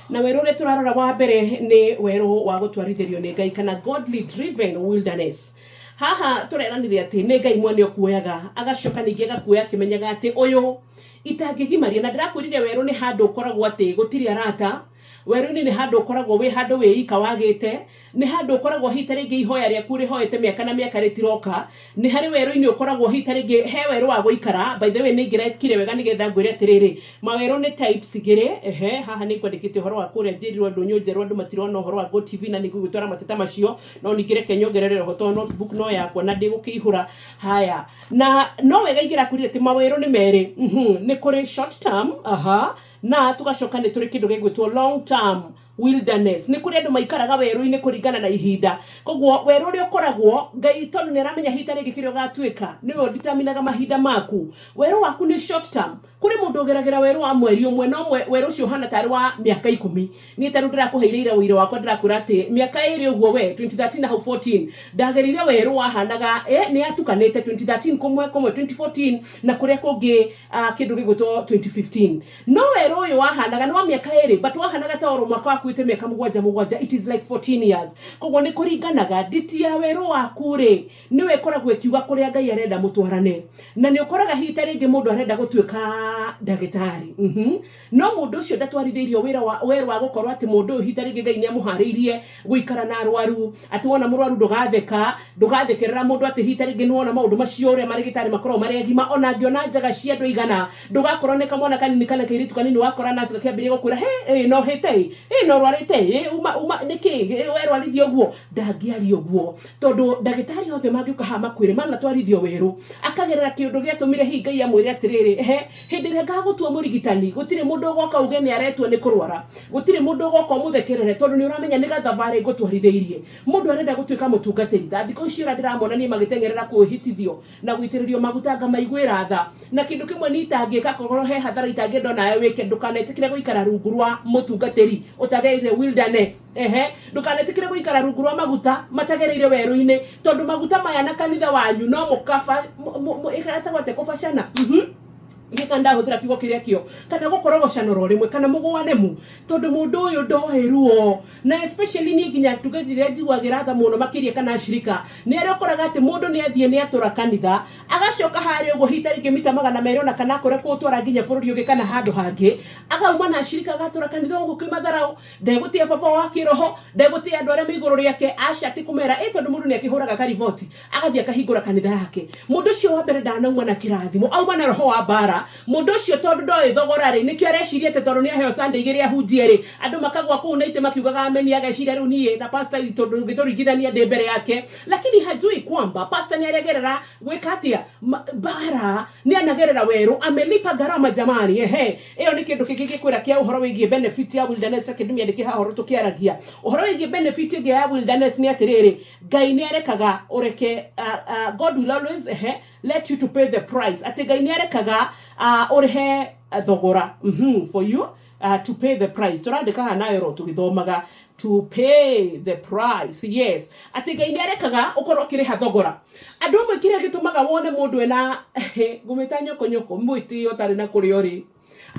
Na werũ ũrĩa tũrarora wa mbere nĩ werũ wa gũtwarithĩrio nĩ Ngai kana godly driven wilderness. Haha tũreranire atĩ nĩ Ngai mwene ũkuoyaga agacoka ningĩ agakuoya akĩmenyaga atĩ ũyũ itangĩgimaria. Na ndĩrakwĩrire werũ nĩ handũ ũkoragwo atĩ gũtirĩ arata, werũ-inĩ nĩ handũ ũkoragwo wĩ handũ wĩ ika wagĩte, nĩ handũ ũkoragwo hihi ta rĩngĩ ihoya rĩaku ũrĩhoete mĩaka na mĩaka rĩtiroka, nĩ harĩ werũ-inĩ ũkoragwo hihi ta rĩngĩ he werũ wa gũikara. By the way nĩ ingĩrekire wega nĩgetha ngwĩre atĩrĩrĩ, mawerũ nĩ types igĩrĩ, ehe, haha nĩ ngwandĩkĩte ũhoro wa kũrĩa njĩrirwo ndũnyũ njerũ andũ matirona ũhoro wa GOtv na nĩ ngũgĩtwara mateta macio, no ningĩ reke nyongerere oho tondũ notebook no yakwa na ndĩgũkĩihũra. Haya, na no wega ingĩrakwĩrire atĩ mawerũ nĩ merĩ, nĩ kũrĩ short term, aha, na tũgacoka nĩ tũrĩ kĩndũ gĩgwĩtwo long term wilderness. Nĩ kũrĩ andũ maikaraga werũ-inĩ kũringana na ihinda. Koguo werũ ũrĩa ũkoragwo, Ngai tondũ nĩ aramenya ihinda rĩngĩ kĩrĩa ũgatuĩka, nĩwe ũdeterminaga mahinda maku. Werũ waku nĩ short term. Kũrĩ mũndũ ũgeragĩra werũ wa mweri ũmwe, no werũ ũcio ũhana tarĩ wa mĩaka ikũmi. Niĩ ta rĩu ndĩrakũheire ira ũira wakwa ndĩrakwĩra atĩ mĩaka ĩrĩ ũguo we, 2013 na hau 14, ndagereire werũ wahanaga, nĩ yatukanĩte 2013 kũmwe, kũmwe 2014 na kũrĩa kũngĩ kĩndũ gĩgwĩtwo 2015. No werũ ũyũ wahanaga nĩ wa mĩaka ĩrĩ, but wahanaga ta oro mwaka wakuĩte mĩaka mũgwanja mũgwanja, it is like 14 years. Koguo nĩ kũringanaga, nditi ya werũ waku rĩ, nĩwe ĩkoragwo ĩkiuga kũrĩa Ngai arenda mũtwarane. Na nĩ ũkoraga hihi ta rĩngĩ mũndũ arenda gũtuĩka ndagĩtarĩ, no mũndũ ũcio ndatwarithĩirio wĩra wa werũ wa gũkorwo atĩ mũndũ ũyũ hihi ta rĩngĩ Ngai nĩ amũharĩirie gũikara na arwaru, atĩ wona mũrwaru ndũgatheka, ndũgathekerera mũndũ atĩ hihi ta rĩngĩ nĩ wona maũndũ macio ũrĩa marĩgĩtarĩ makoragwo marĩ agima, ona angĩona njaga cia andũ aigana, ndũgakorwo nĩ kamwana kanini kana kairĩtu kanini wakora nurse gakĩambĩrĩria gũkwĩra he ĩ no hĩte ĩ ĩ no rwarĩte ĩ uma uma nĩkĩ werwarithia ũguo, ndangĩaria ũguo tondũ ndagĩtarĩ othe mangĩũka haha makwĩre manatwarithio werũ, akagerera kĩũndũ gĩatũmire hihi Ngai amwĩre atĩrĩrĩ, he hĩndĩ ĩrĩa ngagũtua mũrigitani gũtirĩ mũndũ ũgoka uge nĩ aretua nĩ kũrwara, gũtirĩ mũndũ ũgoka ũmũthekerere tondũ nĩ ũramenya nĩ gathabarĩ ngũtwarithĩirie. Mũndũ arenda gũtuĩka mũtungatĩri ta thikũ ici ũrĩa ndĩramona niĩ magĩteng'erera kwĩhĩtithio na gũitĩrĩrio maguta ngamaiguĩra tha. Na kĩndũ kĩmwe niĩ itangĩka korwo he hathara itangĩenda onawe wĩke, ndũkanetĩkĩre gũikara rungu rwa mũtungatĩri ũtagereire wilderness. Ehe, ndũkanetĩkĩre gũikara rungu rwa maguta matagereire werũ-inĩ, tondũ maguta maya na kanitha wanyu no mũkaba, ĩtagwo atĩa kũbacana? Ndiũĩ kana ndahũthĩra kiugo kĩrĩa kĩo, kana gũkorogocana oro rĩmwe, kana mũgũane mu, tondũ mũndũ ũyũ ndoĩ ruo. Na especially niĩ nginya atungatĩri arĩa njiguagĩra tha mũno makĩria kana ashirika, nĩ arĩa ũkoraga atĩ mũndũ nĩ athiĩ nĩ atũra kanitha, agacoka harĩa ũguo hihi ta rĩngĩ mita magana merĩ ona kana akũre kũũtwara nginya bũrũri ũngĩ kana handũ hangĩ, akauma na ashirika agatũra kanitha ũguo kĩmatharau, ndegũtĩa baba wa kĩroho, ndegũtĩa andũ arĩa me igũrũ rĩake, aca ti kũmera ĩ tondũ mũndũ nĩ akĩhũraga kariboti, agathiĩ akahingũra kanitha yake. Mũndũ ũcio wa mbere ndanauma na kĩrathimo, auma na roho wa mbara. Mũndũ ũcio tondũ ndoĩ thogora rĩ, nĩkĩo areciria atĩ tondũ nĩ aheo Sunday igĩrĩ ahunjie rĩ, andũ makagwa kũu na itĩ makiugaga ameni, ageciria rĩu niĩ na pastor witũ ndũngĩtũringithania ndĩ mbere yake. Lakini hajui kwamba pastor nĩ aregerera gwĩka atĩa? Mbara, nĩ anagerera werũ, amelipa gharama jamani, ehe. Ĩyo nĩ kĩndũ kĩngĩ ingĩkwĩra kĩa ũhoro wĩgiĩ benefit ya wilderness, reke ndĩmĩandĩke haha ũhoro tũkĩaragia. Ũhoro wĩgiĩ benefit ĩngĩ ya wilderness nĩ atĩrĩrĩ, Ngai nĩ arekaga ũreke, God will always, ehe, let you to pay the price. Atĩ Ngai nĩ arekaga ũrĩhe thogora, for you to pay the price. Tũrandĩka haha nayo ro tũgĩthomaga to pay the price, yes. Atĩ Ngai nĩ arekaga ũkorwo ũkĩrĩha thogora. Andũ amwe kĩrĩa gĩtũmaga wone mũndũ ena ngũmĩta nyokonyoko, mwĩtĩo ũtarĩ na kũrĩa ũrĩ,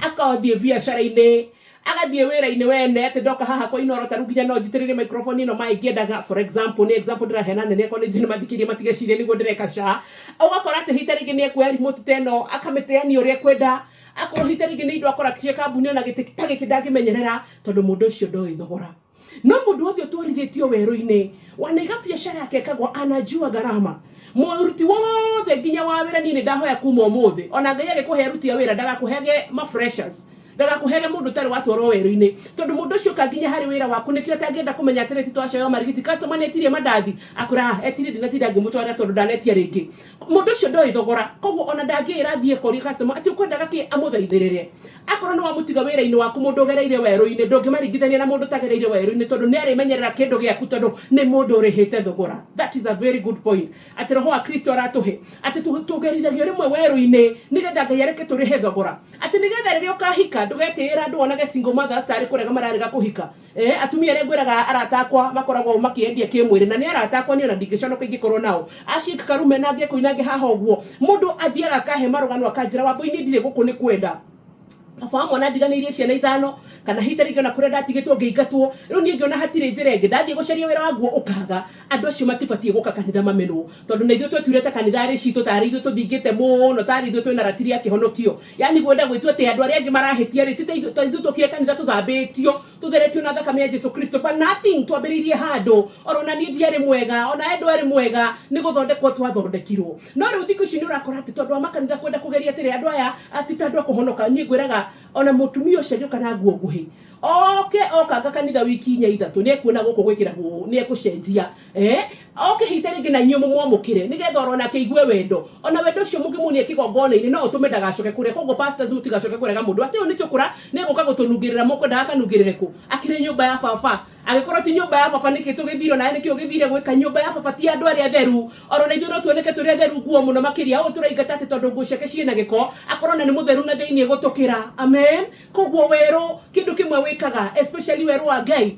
akathiĩ biacara-inĩ, agathiĩ wĩra-inĩ wene, atĩ ndoka haha kwa Inooro ta rĩu nginya no njitĩrĩrie microphone ĩno maĩ ngĩendaga, for example, nĩ example ndĩraheana nene akorwo nĩ njũĩ nĩ mathikĩrĩria matigecirie nĩguo ndĩreka ca. Ũgakora atĩ hihi ta rĩngĩ nĩ ekuoya remote ta ĩno akamĩteania ũrĩa ekwenda, akorwo hihi ta rĩngĩ nĩ indo akora cia kambuni ona gĩtĩ ta gĩkĩ ndangĩmenyerera tondũ mũndũ ũcio ndoĩ thogora. No mũndũ wothe ũtwarithĩtio werũ-inĩ, wanaiga biacara yake ĩkagwa, anajua gharama. Mũruti wothe nginya wa wĩra, niĩ nĩ ndahoya kuma ũmũthĩ, ona Ngai agĩkũhe aruti a wĩra ndagakũhege ma freshers, ndagakũhege mũndũ ũtarĩ watwarwo werũ-inĩ, tondũ mũndũ ũcio oka nginya harĩ wĩra waku nĩkĩo atangĩenda kũmenya atĩrĩ ti twaceo marigiti, customer nĩ etirie mandathi, akwĩra ah etirie ndinatinda ngĩmũtwarĩra tondũ ndanetia rĩngĩ. Mũndũ ũcio ndoĩ thogora, koguo ona ndangĩĩra athiĩ akorie customer atĩ ũkwendaga kĩ amũthaithĩrĩre. Akorwo nĩ wamũtiga wĩra-inĩ waku mũndũ ũgereire werũ-inĩ, ndũngĩmaringithania na mũndũ ũtagereire werũ-inĩ tondũ nĩ arĩmenyerera kĩndũ gĩaku tondũ nĩ mũndũ ũrĩhĩte thogora. That is a very good point. Atĩ roho wa Kristo aratũhe atĩ tũgerithagio rĩmwe werũ-inĩ nĩgetha Ngai areke tũrĩhe thogora. Atĩ nĩgetha rĩrĩa ũkahika ndũgetĩĩra andũ wonage single mothers tarĩ kũrega mararega kũhika. Atumia arĩa ngwĩraga arata akwa makoragwo makĩendia kĩmwĩrĩ na nĩ arata akwa niĩ ona ndingĩconoka ingĩkorwo nao. Ashik Karume na angĩ ekũinange haha ũguo. Mũndũ athiaga akahe marũgano akanjĩra Wambũi niĩ ndirĩ gũkũ nĩ kwenda. Baba wa mwana ndiganĩirie ciana ithano, kana hita rĩngĩ ona kũrĩa ndatigĩtwo ngĩingatwo. Rĩu niĩ ngĩona hatirĩ njĩra ĩngĩ, ndathiĩ gũcaria wĩra wa nguo ũkaga. Andũ acio matibatiĩ gũka kanitha mamenwo, tondũ na ithuĩ twetuire ta kanitha arĩ citũ, tarĩ ithuĩ tũthingĩte mũno, tarĩ ithuĩ twĩna ratiri ya kĩhonokio. Yani gwenda gwĩtua atĩ andũ arĩa angĩ marahĩtia rĩ, ti ta ithuĩ, ta ithuĩ twokire kanitha tũthambĩtio, tũtheretio na thakame ya Jesu Kristo. But nothing, twambĩrĩirie handũ, oro na niĩ ndiarĩ mwega, ona we ndwarĩ mwega, nĩ gũthondekwo twathondekirwo. No rĩu thikũ ici nĩ ũrakora atĩ tondũ wa makanitha kwenda kũgeria atĩrĩ, andũ aya ti ta andũ a kũhonoka. Niĩ ngwĩraga ona mũtumia ũcio angĩũka na nguo nguhĩ, oke okanga kanitha wiki inya ithatũ, nĩ ekuona gũkũ gwĩkĩragwo ũũ, nĩ ekũcenjia. Oke hita rĩngĩ na inyuĩ mũmwamũkĩre, nĩgetha oro nake aigue wendo. Ona wendo ũcio mũngĩmuonia kĩgongona-inĩ, no ũtũme ndagacoke kũrĩa. Koguo pastors mũtigacoke kũrega mũndũ atĩ ũyũ nĩ cũkũra, nĩ egũka gũtũnungĩrĩra. Mũkwendaga akanungĩrĩre kũ? Akĩrĩ nyũmba ya baba. Angĩkorwo ti nyũmba ya baba, nĩkĩ tũgĩthire? Onawe nĩkĩ ũgĩthire gwĩka nyũmba ya baba? Ti andũ arĩa atheru. Oro na ithuĩ no tuoneke tũrĩ atheru nguo mũno makĩria. Ũũ tũraingata atĩ tondũ nguo ciake ciĩna gĩko, akorwo na nĩ mũtheru na thĩinĩ gũtũkĩra. Amen. Koguo werũ, kĩndũ kĩmwe wĩkaga, especially werũ wa Ngai,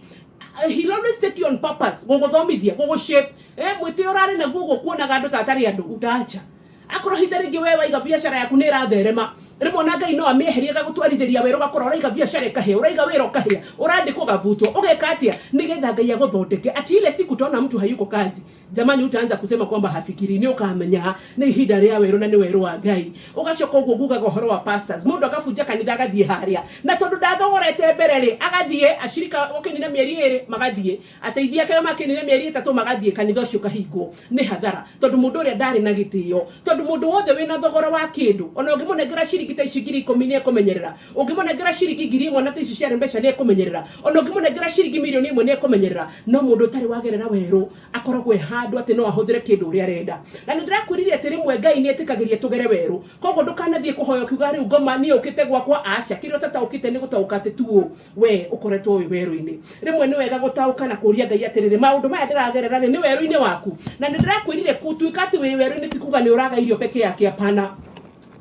he'll always take you on purpose, gũgũthomithia, gũgũ shape. Mwĩtĩo ũrarĩ naguo ũguo kuonaga andũ ta atarĩ andũ, utaacha. Akorwo hita rĩngĩ we waiga biacara yaku nĩ ĩratherema, rĩmwe ona Ngai no amĩeherie agagũtwarithĩria werũ, ũgakora ũraiga biacara ĩkahĩa, ũraiga wĩra ũkahĩa, ũrandĩkwo ũgabutwo. Ũgeka atĩa nĩgetha Ngai agũthondeke? Ati ile siku utaona mtu hayuko kazi, jamani, utaanza kusema kwamba hafikiri. Nĩ ũkamenya nĩ ihinda rĩa werũ na nĩ werũ wa Ngai. Ũgacoka ũguo ngugaga ũhoro wa pastors, mũndũ agabunja kanitha agathiĩ harĩa, na tondũ ndathogorete mbere rĩ, agathiĩ acirika ũkĩnina mĩeri 2 magathiĩ, ateithia ake makĩnina mĩeri 3 magathiĩ, kanitha ũcio ũkahingwo. Nĩ hathara, tondũ mũndũ ũrĩa ndarĩ na gĩtĩo. Tondũ mũndũ wothe wĩna thogora wa kĩndũ, ona ũngĩmũnengera ciringi ta ici 10,000 nĩ ekũmenyerera, ũngĩmũnengera ciringi 1,000 na ta ici ciarĩ mbeca nĩ ekũmenyerera, ona ũngĩmũnengera ciringi 1,000,000 nĩ ekũmenyerera. No mũndũ ũtarĩ wagerera werũ akoragwo e handũ atĩ no ahũthĩre kĩndũ ũrĩa arenda. Na nĩ ndĩrakwĩrire atĩ rĩmwe Ngai nĩ etĩkagĩria tũgere werũ. Koguo ndũkanathiĩ kũhoya ũkiuga rĩu ngoma niĩ ũkĩte gwakwa. Aca, kĩrĩa ũtataũkĩte nĩ gũtaũka atĩ tu we ũkoretwo wĩ werũ-inĩ. Rĩmwe nĩ wega gũtaũka na kũria Ngai atĩrĩrĩ, maũndũ maya ndĩragerera rĩ, nĩ werũ-inĩ waku? Na nĩ ndĩrakwĩrire gũtuĩka atĩ wĩ werũ-inĩ ti kuga nĩ ũraga irio peke yake, hapana.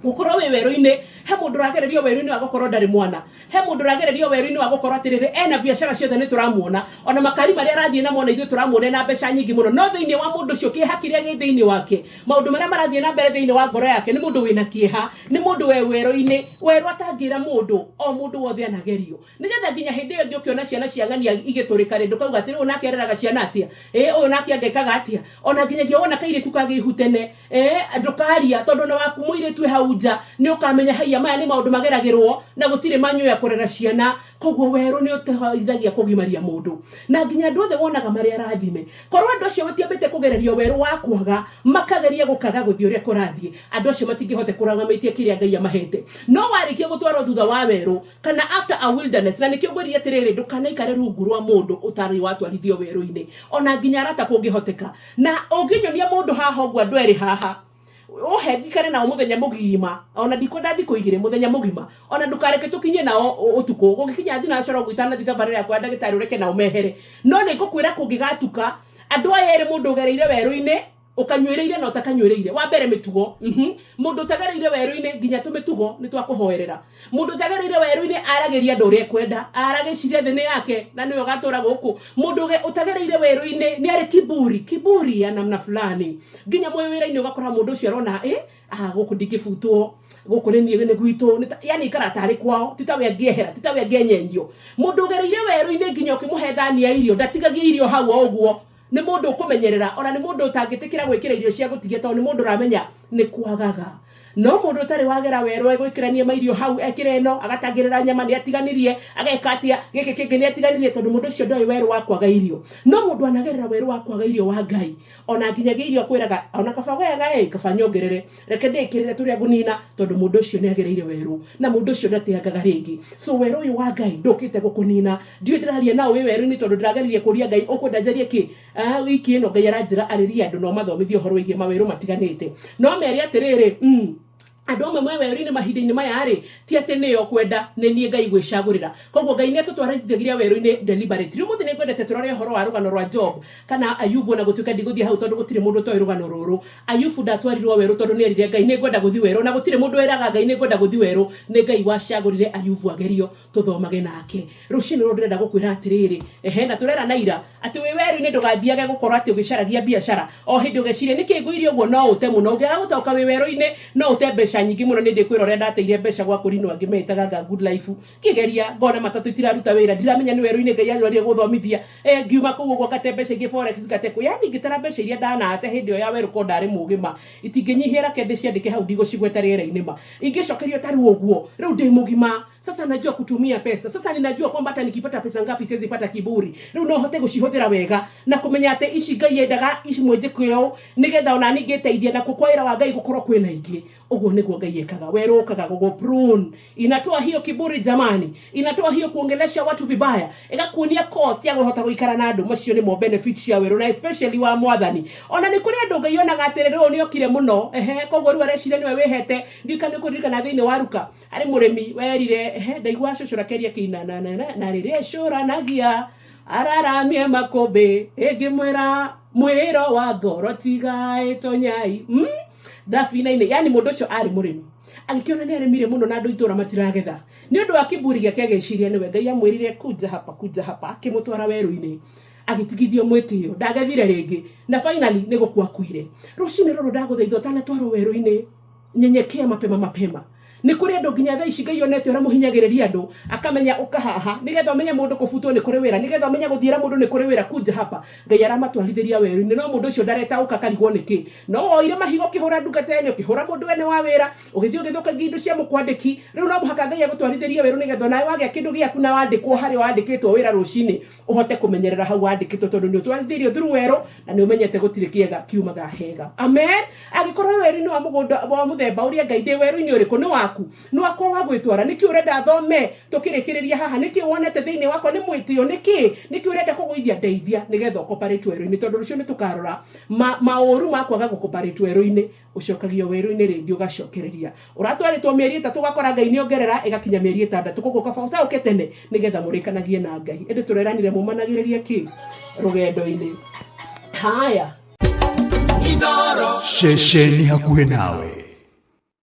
Gũkorwo wĩ werũ-inĩ, he mũndũ ũragererio werũ-inĩ wa gũkorwo ndarĩ mwana, he mũndũ ũragererio werũ-inĩ wa gũkorwo atĩrĩrĩ, ena biacara ciothe nĩ tũramuona, ona makari marĩa arathiĩ namo ona ithuĩ tũramuona ena mbeca nyingĩ mũno. No thĩinĩ wa mũndũ ũcio, kĩeha kĩrĩa gĩ thĩinĩ wake, maũndũ marĩa marathiĩ na mbere thĩinĩ wa ngoro yake, nĩ mũndũ wĩna kĩeha, nĩ mũndũ we werũ-inĩ, werũ atangĩra mũndũ. O mũndũ wothe anagerio, nĩgetha nginya hĩndĩ ĩyo ĩngĩ ũkĩona ciana cia ng'ania igĩtũrĩka rĩ, ndũkauga atĩrĩ, ũyũ nake areraga ciana atĩa, ĩ ũyũ nake angekaga atĩa. Ona nginyagia wona kairĩtu kagĩa ihu tene, ndũkaria, tondũ ona waku mũirĩtu e hau nja nĩ ũkamenya haiya maya nĩ maũndũ mageragĩrwo na gũtirĩ manyũya kũrera ciana. Koguo werũ nĩ ũteithagia kũgimaria mũndũ, na nginya andũ othe wonaga marĩ arathime, korwo andũ acio matiambĩte kũgererio werũ wa kwaga, makageria gũkaga gũthiĩ ũrĩa kũrathiĩ, andũ acio matingĩhota kũrũgamĩtie kĩrĩa Ngai amahete. No warĩkia gũtwarwo thutha wa werũ, kana after a wilderness, na nĩkĩo ngwĩrire atĩrĩrĩ, ndũkanaikare rungu rwa mũndũ ũtarĩ watwarithio werũ-inĩ, ona nginya arata kũngĩhoteka. Na ũngĩnyonia mũndũ haha ũguo, andũ erĩ haha ũhe njikare nao mũthenya mũgima, ona ndikwenda thikũ 2, mũthenya mũgima, ona ndũkareke tũkinye nao ũtukũ, gũgĩkinya thinacara ũguo itanathiĩ tabarĩra yakwa ya ndagĩtarĩ, ũreke nao mehere. No nĩ ngũkwĩra kũngĩgatuka, andũ aya erĩ, mũndũ ũgereire werũ-inĩ ũkanyuĩrĩire na ũtakanyuĩrĩire, wa mbere mĩtugo. Mũndũ ũtagereire werũ-inĩ, nginya tũmĩtugo nĩ twakũhoerera. Mũndũ ũtagereire werũ-inĩ aragĩria andũ ũrĩa ekwenda, aragĩciria thĩ nĩ yake na nĩwe ũgatũra gũkũ. Mũndũ ũtagereire werũ-inĩ nĩ arĩ kiburi, kiburi ya namna fulani. Nginya mwĩ wĩra-inĩ ũgakora mũndũ ũcio arona gũkũ ndingĩbutwo, gũkũ nĩ niĩ nĩ gwitũ, yani ikara tarĩ kwao, ti tawe angĩehera, ti tawe angĩenyenyio. Mũndũ ũgereire werũ-inĩ, nginya ũkĩmũhe thani ya irio ndatigagia irio hau o ũguo. Nĩ mũndũ ũkũmenyerera, ona nĩ mũndũ ũtangĩtĩkĩra gwĩkĩra irio cia gũtigia, tondũ nĩ mũndũ ũramenya nĩ kwagaga. No mũndũ ũtarĩ wagera werũ egwĩkĩrania mairio hau, ekĩre ĩno, agatangĩrĩra nyama nĩ atiganirie, ageka atĩa gĩkĩ kĩngĩ nĩ atiganirie, tondũ mũndũ ũcio ndoĩ werũ wa kwaga irio. No mũndũ anagerera werũ wa kwaga irio wa Ngai, ona nginyagia irio akwĩraga, ona kaba wega ĩ, kaba nyongerere, reke ndĩkĩrĩre tũrĩa ngũnina, tondũ mũndũ ũcio nĩ agereire werũ, na mũndũ ũcio ndateangaga rĩngĩ. So werũ ũyũ wa Ngai ndũkĩte gũkũnina. Ndiũĩ ndĩraria nao wĩ werũ-inĩ, tondũ ndĩrageririe kũria Ngai, ũkwenda njarie kĩ wiki ĩno? Ngai aranjĩra arĩrie andũ na ũmathomithie ũhoro wĩgiĩ mawerũ matiganĩte. No mere atĩrĩrĩ, andũ amwe me werũ-inĩ mahinda-inĩ maya rĩ, ti atĩ nĩo kwenda, nĩ niĩ Ngai gwĩcagũrĩra. Koguo Ngai nĩ atũtwarithagia werũ-inĩ deliberately. Rĩu mũthĩ nĩ ngwendete tũrore ũhoro wa rũgano rwa Job kana Ayubu, ona gũtuĩka ndigũthiĩ hau tondũ gũtirĩ mũndũ ũtoĩ rũgano rũrũ. Ayubu ndatwarirwo werũ tondũ nĩ erire Ngai, nĩ ngwenda gũthiĩ werũ, na gũtirĩ mũndũ wĩraga Ngai nĩ ngwenda gũthiĩ werũ. Nĩ Ngai wacagũrire Ayubu agerio, tũthomage nake rũcinĩ rũrũ. Ndĩrenda gũkwĩra atĩrĩrĩ, ehe, na tũrera na ira atĩ wĩ werũ-inĩ ndũgathiage gũkorwo atĩ ũgĩcaragia biacara o hĩndĩ ũgeciria nĩkĩ ngũirie ũguo. No ũte mũno ũngĩaga gũtaũka wĩ werũ-inĩ, no ũte mbeca. Mbeca nyingĩ mũno. Nĩ ndĩkwĩra ũrĩa ndateire mbeca gwa kũrinwo angĩ metaga nga good life, ngĩgeria ngona matatũ itiraruta wĩra, ndiramenya nĩ werũ-inĩ Ngai anjwarire gũthomithia. Ngiuma kũu ũguo ngate mbeca ingĩ forex, ngate kũ, yani ngĩtara mbeca iria ndanate hĩndĩ ĩyo ya werũ ko ndarĩ mũgĩ ma itingĩnyihia, reke ndĩciandĩke hau, ndigũcigweta rĩera-inĩ ma ingĩcokerio ta rĩu ũguo. Rĩu ndĩ mũgima sasa, najua kutumia pesa sasa, ninajua kwamba hata nikipata pesa ngapi siwezi pata kiburi. Rĩu no hote gũcihũthĩra wega na kũmenya atĩ ici Ngai endaga imwe njĩke ũũ nĩgetha ona niĩ ngĩteithia na kwa wĩra wa Ngai gũkorwo kwĩna ingĩ. Ũguo nĩguo Ngai ekaga. Werũ ũkaga gũgũ prune, inatoa hiyo kiburi jamani, inatoa hiyo kuongelesha watu vibaya, ĩgakuonia cost ya kũhota gũikara na andũ. Macio nĩmo benefit cia werũ na especially wa mwathani. Ona nĩ kũrĩ andũ Ngai onaga atĩrĩrĩ, ũyũ nĩ okire mũno, ehe, koguo rĩu areciria nĩwe wĩhete. Ndiũĩ nĩ kũririkana thĩinĩ wa Ruka harĩ mũrĩmi werire, ehe, ndaigua cũcũra keria kĩina na na na na rĩrĩa ĩcũranagia araramie makũmbĩ ĩngĩmwĩra mwĩro wa ngoro tiga ĩtonyai thabina-inĩ. Yani mũndũ ũcio arĩ mũrĩmi, agĩkĩona nĩ arĩmire mũno na andũ itũra matiragetha. Nĩ ũndũ wa kiburi gĩake agĩciria nĩwe. Ngai amwĩrire, "Kuja hapa, kuja hapa." Akĩmũtwara werũ-inĩ, agĩtigithio mwĩtĩo, ndagethire rĩngĩ na finally nĩ gũkua akuire. Rũcinĩ rũrũ ndagũthaitha, ũtanatwarwo werũ-inĩ, nyenyekea mapema mapema. Nĩ kũrĩ andũ nginya thaa ici Ngai onete ũrĩa mũhinyagĩrĩria andũ, akamenya ũka haha nĩgetha ũmenye mũndũ kũbutwo nĩ kũrĩ wĩra, nĩgetha ũmenye gũthiĩra mũndũ nĩ kũrĩ wĩra. Kuja hapa. Ngai aramatwarithĩria werũ-inĩ, no mũndũ ũcio ndareta ũka, akarigwo nĩkĩ. No woire mahiga ũkĩhũra ndungata ene, ũkĩhũra mũndũ wene wa wĩra, ũgĩthiĩ ũgĩthũkangia indo cia mũkwandĩki. Rĩu no mũhaka Ngai agũtwarithĩrie werũ nĩgetha onawe wagĩa kĩndũ gĩaku na wandĩkwo harĩa wandĩkĩtwo wĩra rũcinĩ, ũhote kũmenyerera hau wandĩkĩtwo, tondũ nĩ ũtwarithĩirio through werũ na nĩ ũmenyete gũtirĩ kĩega kiumaga hega. Amen. Angĩkorwo wĩ werũ-inĩ wa mũgũnda wa mũthemba ũrĩa Ngai ndĩ werũ-inĩ ũrĩkũ, nĩ waku, nĩ wakwa wa gwĩtwara. Nĩkĩ ũrenda thome tũkĩrĩkĩrĩria haha? Nĩkĩ wonete thĩinĩ wakwa nĩ mwĩtĩo? Nĩkĩ ũrenda kũgũithia? Ndeithia nĩgetha ũkoparĩtwo werũ-inĩ, tondũ rũciũ nĩ tũkarora maũru ma kwaga gũkoparĩtwo werũ-inĩ. Ũcokagio werũ-inĩ rĩngĩ, ũgacokereria ũratwarĩtwo mĩeri 3, ũgakora Ngai nĩ ongerera ĩgakinya mĩeri 6. Koguo kaba ũtaũke tene nĩgetha mũrĩkanagie na Ngai. Ĩndĩ tũreranire mũmanagĩrĩrie kĩ rũgendo-inĩ haya. Ceceni hakuhĩ nawe.